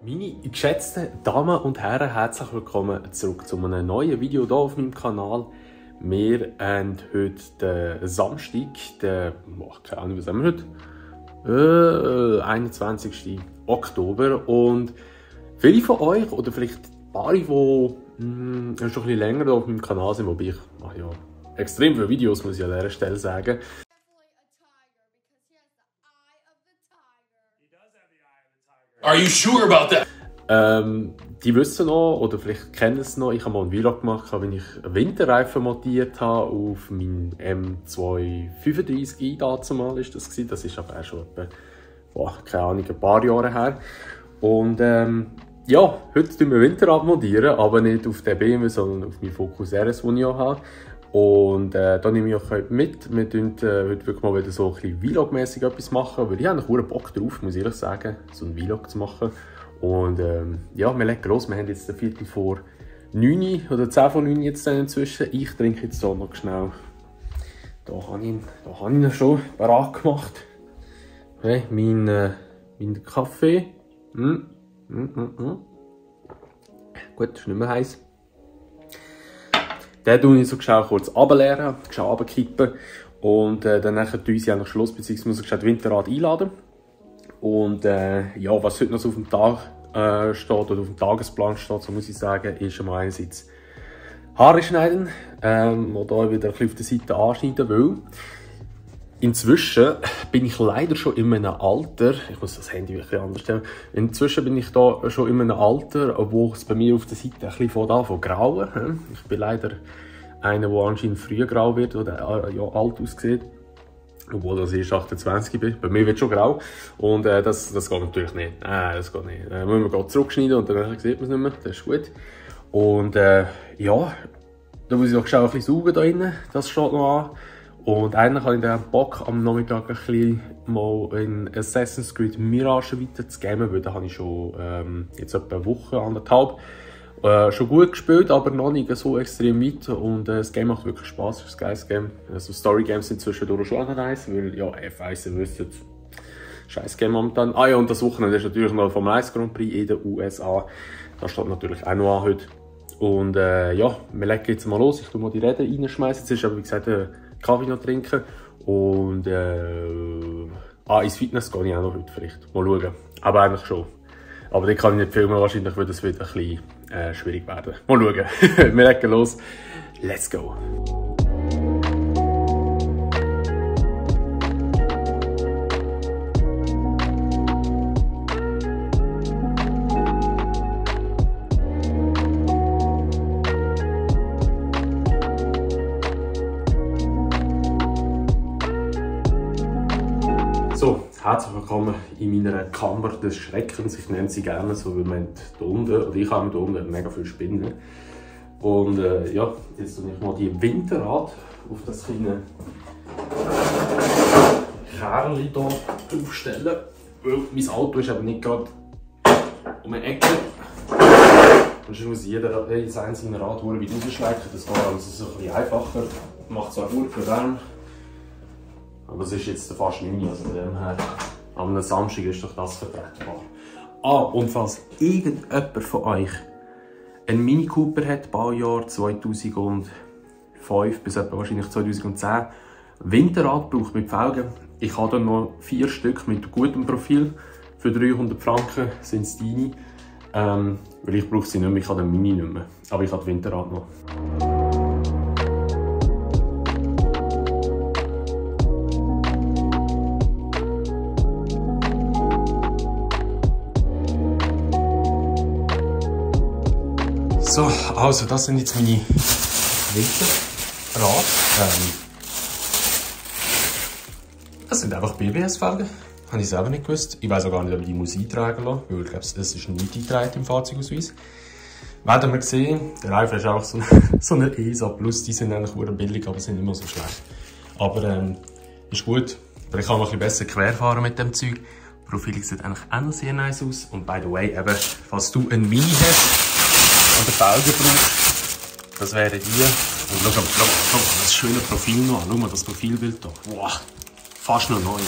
Meine geschätzten Damen und Herren, herzlich willkommen zurück zu einem neuen Video hier auf meinem Kanal. Wir haben heute den Samstag, keine Ahnung, was haben wir heute? 21. Oktober. Und viele von euch, oder vielleicht ein paar, die schon ein bisschen länger hier auf meinem Kanal sind, wobei ich mache ja extrem viele Videos, muss ich an dieser Stelle sagen. Are you sure about that? Die wissen noch, oder vielleicht kennen es noch, ich habe mal einen Vlog gemacht, wenn ich Winterreifen montiert habe auf meinen M235i dazumal ist das gewesen. Das ist aber auch schon etwa, keine Ahnung, ein paar Jahre her. Und ja, heute tun wir Winterrad montieren, aber nicht auf den BMW, sondern auf meinen Focus RS, den ich auch habe. Und da nehme ich euch heute mit. Wir werden heute wirklich mal wieder so ein bisschen Vlog-mäßig etwas machen, weil ich habe einen Bock drauf, muss ich ehrlich sagen, so einen Vlog zu machen. Und ja, wir legen los. Wir haben jetzt 8:45 oder 10:45 jetzt inzwischen. Ich trinke jetzt hier noch schnell. Da habe ich ihn schon bereit gemacht. Okay, mein Kaffee. Gut, ist nicht mehr heiß. Den tue ich so kurz runterleeren, runterkippen. Und dann tue ich sie am Schluss, beziehungsweise muss ich Winterrad einladen. Und ja, was heute noch so auf dem Tag steht, oder auf dem Tagesplan steht, so muss ich sagen, ist einmal einerseits Haare schneiden, wo da wieder ein bisschen auf der Seite anschneiden will. Inzwischen bin ich leider schon in einem Alter, ich muss das Handy ein bisschen anders stellen, inzwischen bin ich da schon in einem Alter, wo es bei mir auf der Seite ein bisschen von grauen. Ich bin leider einer, der anscheinend früh grau wird oder ja, alt aussieht. Obwohl ich erst 28 bin. Bei mir wird schon grau. Und das geht natürlich nicht. Das geht nicht. Müssen wir zurückschneiden und dann sieht man es nicht mehr. Das ist gut. Und ja, da muss ich auch ein bisschen saugen da drinnen. Das steht noch an. Und eigentlich habe ich dann Bock, am Nachmittag ein bisschen mal in Assassin's Creed Mirage weiter zu gamen, weil da habe ich schon jetzt etwa eine Woche, anderthalb, schon gut gespielt, aber noch nicht so extrem weit. Und das Game macht wirklich Spaß, das ist ein geiles Game. Also Story Games sind zwischendurch schon auch nice, weil ja, F1, ihr wisst jetzt, scheiß Game momentan. Ah ja, und das Wochenende ist natürlich noch vom Formel 1 Grand Prix in den USA. Das steht natürlich auch noch an heute. Und ja, wir legen jetzt mal los. Ich tue mal die Räder reinschmeißen. Jetzt ist aber, wie gesagt, Kaffee noch trinken. Und ins Fitness gehe ich auch noch heute vielleicht. Mal schauen. Aber eigentlich schon. Aber den kann ich nicht filmen, wahrscheinlich wird es wieder ein bisschen schwierig werden. Mal schauen. Wir legen los. Let's go! So, herzlich willkommen in meiner Kammer des Schreckens. Ich nenne sie gerne so, weil man hier unten, oder ich habe hier unten mega viele Spinnen. Und ja, jetzt tue ich mal die Winterrad auf das kleine Kerli hier aufstellen. Weil mein Auto ist aber nicht gerade um eine Ecke. Und sonst muss jeder das einzelne Rad wieder rausschlecken. Das geht also so ein bisschen einfacher. Macht zwar gut für Wärme. Aber es ist jetzt fast 9, also von dem her, am einem Samstag ist doch das vertretbar. Und falls irgendjemand von euch einen Mini Cooper hat, Baujahr 2005 bis etwa wahrscheinlich 2010, Winterrad braucht mit Felgen. Ich habe hier noch 4 Stück mit gutem Profil. Für 300 Franken sind es deine. Weil ich brauche sie nicht mehr, ich habe den Mini nicht mehr. Aber ich habe das Winterrad noch. So, also das sind jetzt meine Winterrad. Das sind einfach BBS-Felgen. Habe ich selber nicht gewusst. Ich weiß auch gar nicht, ob ich die muss eintragen lassen, weil ich glaube, es ist nicht eingetragen im Fahrzeugausweis. Werden wir sehen. Der Reifen ist auch so eine ESA Plus. Die sind eigentlich sehr billig, aber sind immer so schlecht. Aber ist gut. Aber ich kann noch ein bisschen besser querfahren mit dem Zeug. Das Profil sieht eigentlich auch noch sehr nice aus. Und by the way, eben, falls du einen Mini hast, und den Felgen brauchst, das wäre die. Und schau das schöne Profil noch an. Schau mal das Profilbild hier. Wow, fast noch neu.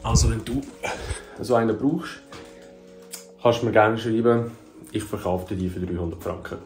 Also wenn du so einen brauchst, kannst du mir gerne schreiben. Ich verkaufe die für 300 Franken.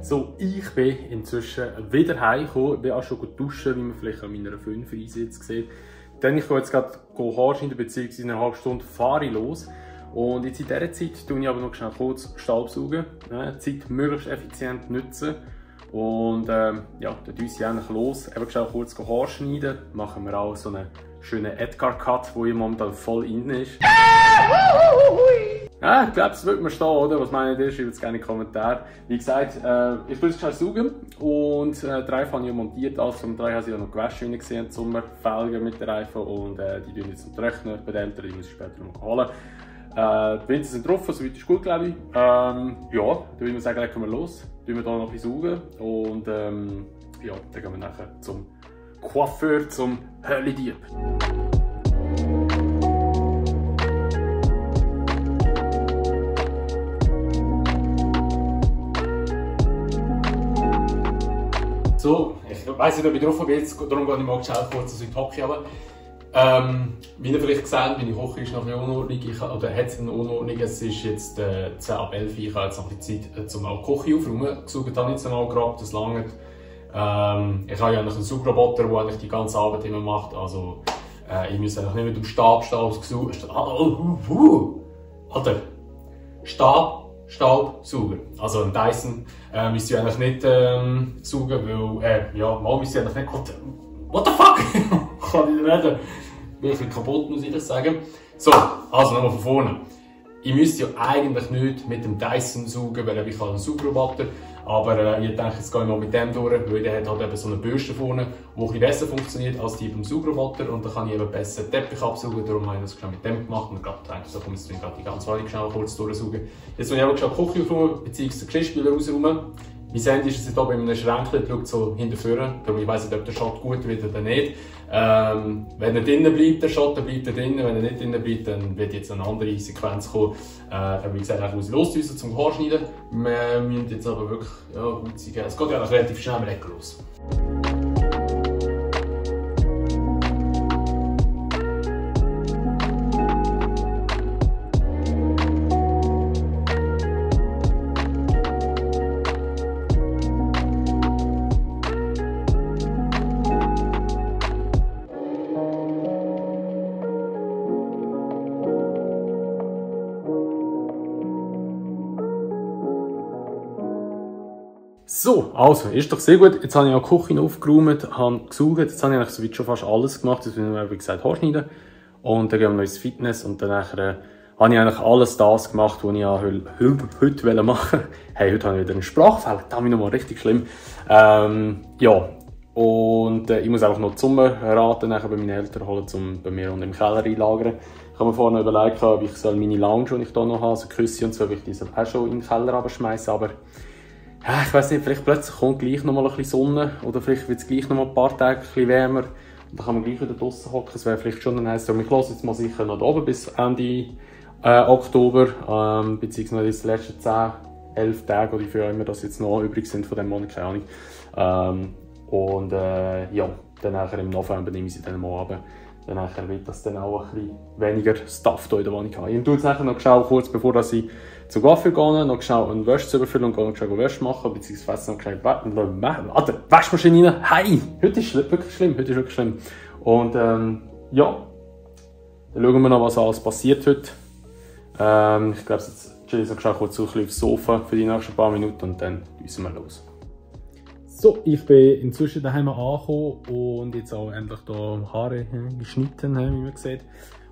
So, ich bin inzwischen wieder heimgekommen. Ich bin auch schon duschen, wie man vielleicht an meiner 5-Reise jetzt sieht. Dann ich gehe jetzt gerade Haare schneiden, beziehungsweise in einer halben Stunde fahre ich los. Und jetzt in dieser Zeit tue ich aber noch schnell kurz Staubsaugen. Die Zeit möglichst effizient nutzen. Und ja, dann tun sie eigentlich los. Eben schnell kurz Haare schneiden. Machen wir auch so einen schönen Edgar-Cut, der momentan voll in ist. Ja, ich glaube, es wird mir stehen, oder? Was meint ihr? Schreibt es gerne in die Kommentare. Wie gesagt, ich will es schnell saugen. Und die Reifen habe ich montiert. Also vom 3 habe ich noch gewaschen, wie ihr gesehen habt, Sommer, Felgen mit den Reifen. Und die tun jetzt zum Trocknen. Bei den älteren, die muss ich später noch holen. Die Winter sind drauf, soweit ist gut, glaube ich. Ja, dann würde ich sagen, legen wir los. Tun wir hier noch ein bisschen saugen. Und ja, dann gehen wir nachher zum Coiffeur, zum Höllendieb. So, ich weiss nicht, ob ich drauf bin, darum gehe ich mal schnell kurz in die Hocke. Wie ihr vielleicht gesehen habt, meine Küche ist noch in Unordnung, oder hat es eine Unordnung. Es ist jetzt 10 ab 11 Uhr, ich habe jetzt noch ein bisschen Zeit, um die Küche aufzuräumen. Gesaugt habe ich jetzt einmal gerade, das langt. Ich habe ja eigentlich einen Saugroboter, der eigentlich die ganze Arbeit immer macht. Also, ich muss eigentlich nicht mit dem Staubsauger. Alter! Staubsauger. Also ein Dyson müsst ihr eigentlich nicht saugen, weil, ja, mal müsst ihr eigentlich nicht. What the fuck? Ich kann nicht reden. Ich bin ein bisschen kaputt, muss ich sagen. So, also nochmal von vorne. Ich müsst ja eigentlich nicht mit dem Dyson saugen, weil ich habe einen Saugroboter. Aber ich denke, jetzt gehe ich mal mit dem durch, weil der hat halt eben so eine Bürste vorne, die ein bisschen besser funktioniert als die beim Saugroboter. Und dann kann ich eben besser Teppich absaugen, darum habe ich das schon mit dem gemacht. Und gerade denke, so komme ich jetzt gerade die ganze Wohnung schnell kurz durchsaugen. Jetzt will ich aber schon die Küche aufräumen, beziehungsweise den Geschirrspüler ausräumen. Mein Handy ist jetzt oben in einem Schränkchen, schaut so hinten vorne. Darum ich weiss nicht, ob der Shot gut wird oder nicht. Wenn er drinnen bleibt, der Shot, dann bleibt er drinnen. Wenn er nicht drinnen bleibt, dann wird jetzt eine andere Sequenz kommen. Wie gesagt, ich muss losdüsen zum Haarschneiden. Wir müssen jetzt aber wirklich, ja, gut sein. Es geht ja noch relativ schnell am Lecker los. So, also, ist doch sehr gut. Jetzt habe ich auch die Küche aufgeräumt, habe gesaugt. Jetzt habe ich eigentlich soweit schon fast alles gemacht. Jetzt will ich, wie gesagt, Haare schneiden. Und dann gehen wir noch ins Fitness. Und dann habe ich eigentlich alles das gemacht, was ich ja heute machen wollte. Hey, heute habe ich wieder einen Sprachfehler. Das ist nochmal richtig schlimm. Ja, und ich muss einfach noch die Sommerraten bei meinen Eltern holen, um bei mir unten im Keller einlagern. Ich habe mir vorhin überlegt, ob ich meine Lounge, die ich hier noch habe, also Küsse und so, ob ich die auch schon in den Keller abschmeißen. Aber ja, ich weiss nicht, vielleicht plötzlich kommt gleich noch mal ein bisschen Sonne oder vielleicht wird es gleich noch mal ein paar Tage ein bisschen wärmer und dann kann man gleich wieder draussen hocken. Das wäre vielleicht schon nice. Ich höre jetzt mal sicher noch da oben bis Ende Oktober, beziehungsweise die letzten 10, 11 Tage oder wie viel immer das jetzt noch übrig sind von dem Monat, keine Ahnung. Ja, dann nachher im November nehme ich sie dann mal runter. Dann wird das dann auch ein bisschen weniger Stuff hier in der Wohnung haben. Ich tue jetzt nachher noch schnell, kurz bevor ich zum Coiffeur gehe, noch schnell eine Wäsche zu überfüllen und gehe noch schnell Wäsche machen, beziehungsweise noch schnell Waschmaschine rein. Hey! Heute ist wirklich schlimm, Und ja, dann schauen wir noch, was alles passiert heute. Ich glaube, jetzt chill ich noch schnell kurz so ein bisschen aufs Sofa für die nächsten paar Minuten und dann düsen wir los. So, ich bin inzwischen daheim angekommen und jetzt auch endlich hier Haare geschnitten, wie man sieht.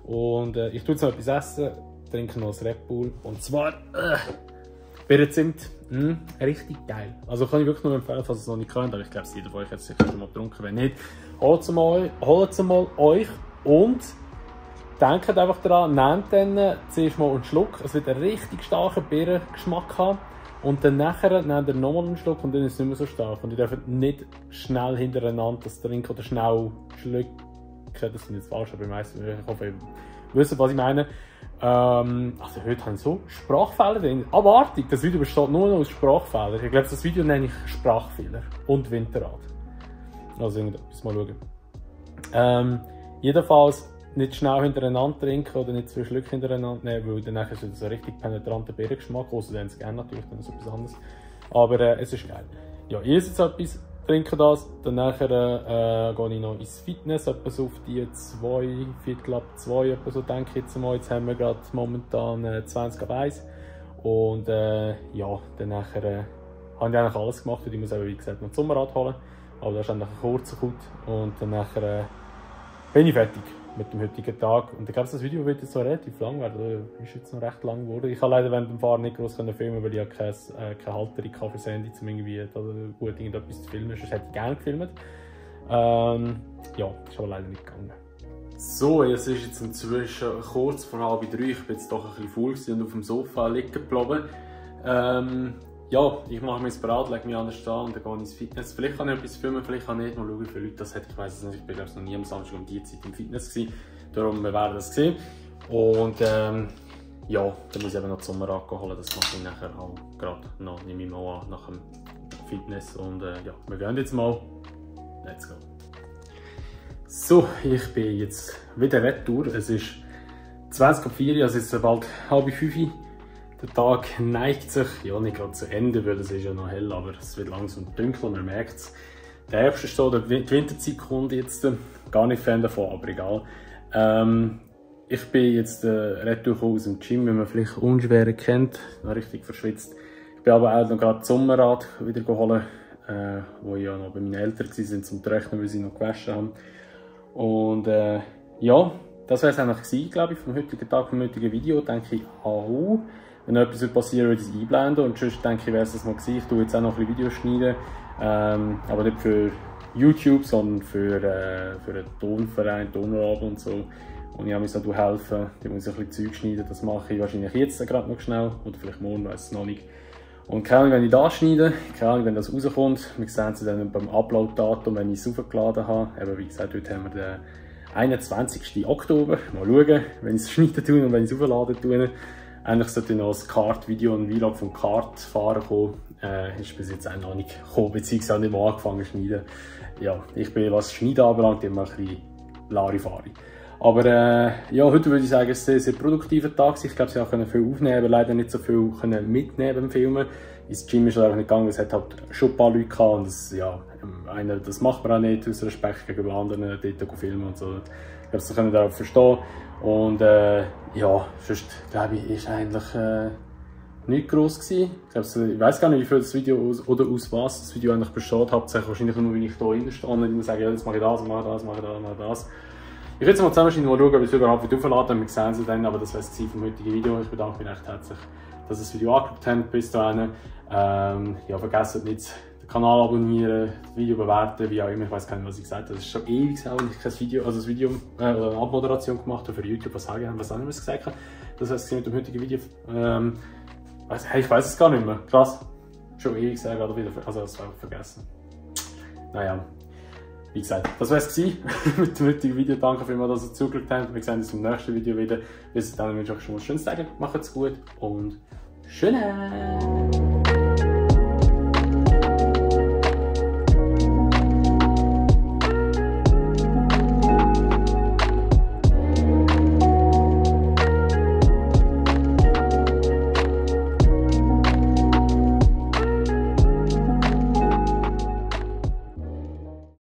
Und ich tue jetzt noch etwas essen, trinke noch ein Red Bull. Und zwar Birnenzimt. Richtig geil. Also kann ich wirklich nur empfehlen, falls ihr es noch nicht kennt, aber ich glaube, jeder von euch hat es sicher schon mal getrunken. Wenn nicht, holt es mal euch und denkt einfach daran, nehmt dann zuerst mal einen Schluck. Es wird einen richtig starken Birnengeschmack haben. Und dann nachher nehmt ihr nochmal einen Schluck und dann ist es nicht mehr so stark. Und ihr dürft nicht schnell hintereinander das trinken oder schnell schlucken. Das ist jetzt falsch, aber ich hoffe, ihr wisst, was ich meine. Also heute haben so Sprachfehler drin. Aber Achtung, das Video besteht nur noch aus Sprachfehlern. Ich glaube, das Video nenne ich Sprachfehler und Winterrad. Also irgendetwas mal schauen. Jedenfalls nicht schnell hintereinander trinken oder nicht 2 Schlücke hintereinander nehmen, weil dann ist es ein richtig penetranter Birnengeschmack. Außer dann gerne natürlich, dann ist es etwas anderes. Aber es ist geil. Ja, ich esse jetzt etwas, trinke das, dann nachher gehe ich noch ins Fitness, etwas auf die 2, Viertel ab 2, etwas so denke ich jetzt mal. Jetzt haben wir gerade momentan 20 ab 1. Und ja, dann nachher habe ich eigentlich alles gemacht, und ich muss eben, wie gesagt, noch das Sommerrad holen. Aber das ist eigentlich ein kurzer Cut und dann nachher bin ich fertig mit dem heutigen Tag. Und ich glaube, das Video wird jetzt noch relativ lang werden. Ist jetzt noch recht lang geworden. Ich habe leider während dem Fahren nicht groß filmen, weil ich ja keine Halterung für das Handy, um irgendwie gut irgendetwas zu filmen. Sonst hätte ich gerne gefilmt. Ja, ist aber leider nicht gegangen. So, es ist jetzt inzwischen kurz vor 2:30. Ich bin jetzt doch ein bisschen faul und auf dem Sofa liegen geblieben. Ja, ich mache mir jetzt bereit, lege mich anders da und dann gehe ich ins Fitness. Vielleicht kann ich etwas filmen, vielleicht kann ich nicht. Mal schauen, wie viele Leute das hat. Ich weiß es nicht. Ich bin, glaube ich, noch nie am Samstag um diese Zeit im Fitness gewesen. Darum werden wir das sehen. Und ja, dann muss ich eben noch das Sommerrad holen. Das mache ich nachher auch gerade noch. Nehme ich mal an, nach dem Fitness. Und ja, wir gehen jetzt mal. Let's go. So, ich bin jetzt wieder retour. Es ist 20:04 Uhr, also es ist bald 4:30. Der Tag neigt sich, ja nicht gerade zu Ende, weil es ist ja noch hell, aber es wird langsam dunkel, man merkt es. Der Herbst ist so, die Winterzeit kommt jetzt, gar nicht Fan davon, aber egal. Ich bin jetzt retour aus dem Gym, wie man vielleicht unschwer kennt, noch richtig verschwitzt. Ich bin aber auch noch gerade das Sommerrad wieder geholt, wo ich ja noch bei meinen Eltern waren, zum Trocknen, weil sie noch gewaschen haben. Und ja, das wäre es eigentlich gewesen, glaube ich, vom heutigen Tag, vom heutigen Video, denke ich auch. Wenn etwas passieren würde, würde ich es einblenden, und sonst denke ich, wäre es das mal gewesen. Ich tue jetzt auch noch ein bisschen Videos schneiden, aber nicht für YouTube, sondern für einen Tonverein, Tonabend und so. Und ich habe mich so helfen, da muss ich ein bisschen Zeug schneiden, das mache ich wahrscheinlich jetzt gerade noch schnell, oder vielleicht morgen, weiß es noch nicht. Und keine Ahnung, wenn ich das schneide, keine Ahnung, wenn das rauskommt, wir sehen es dann beim Upload-Datum, wenn ich es aufgeladen habe. Eben, wie gesagt, heute haben wir den 21. Oktober. Mal schauen, wenn ich es schneiden tue und wenn ich es aufladen tue. Eigentlich sollte noch ein Kart-Video, ein Vlog vom Kartfahren kommen. Ist bis jetzt auch noch nicht gekommen, beziehungsweise nicht mal angefangen zu schneiden. Ja, ich bin, was Schneiden anbelangt, immer ein bisschen Larifari. Aber ja, heute würde ich sagen, es war ein sehr produktiver Tag. Ich glaube, sie haben viel aufnehmen, aber leider nicht so viel mitnehmen beim Filmen. Ins Gym ist leider nicht gegangen, es hat halt schon ein paar Leute gehabt. Und das, ja, das macht man auch nicht, aus Respekt gegenüber anderen, dort filmen und so. Ich glaube, sie können darauf verstehen. Und ja, sonst glaube ich, ist eigentlich nicht gross gewesen. Ich weiß gar nicht, wie viel das Video oder aus was das Video eigentlich besteht. Hauptsächlich wahrscheinlich nur, wenn ich hier innen stehe und ich muss sagen, ja, jetzt mache ich das, mache das, mache das, mache das. Ich werde jetzt mal zusammenstehen und mal schauen, ob ich es überhaupt wieder aufladen. Wir sehen es dann, aber das war es vom heutigen Video. Ich bedanke mich recht herzlich, dass ihr das Video angeschaut habt. Bis dahin. Ja, vergesst nicht, den Kanal abonnieren, das Video bewerten, wie auch immer. Ich weiß gar nicht, was ich gesagt habe. Das ist schon ewig, wenn ich kein Video, also das Video oder eine Abmoderation gemacht habe für YouTube. Was sagen, was anderes gesagt habe. Das war es mit dem heutigen Video. Ich weiß es gar nicht mehr. Krass. Schon ewig, gerade wieder. Also, das war vergessen. Naja. Wie gesagt, das war es mit dem heutigen Video. Danke vielmals, dass ihr zugeschaut habt. Wir sehen uns im nächsten Video wieder. Bis dann wünsche ich euch schon mal ein schönes Tag. Macht's gut und schönen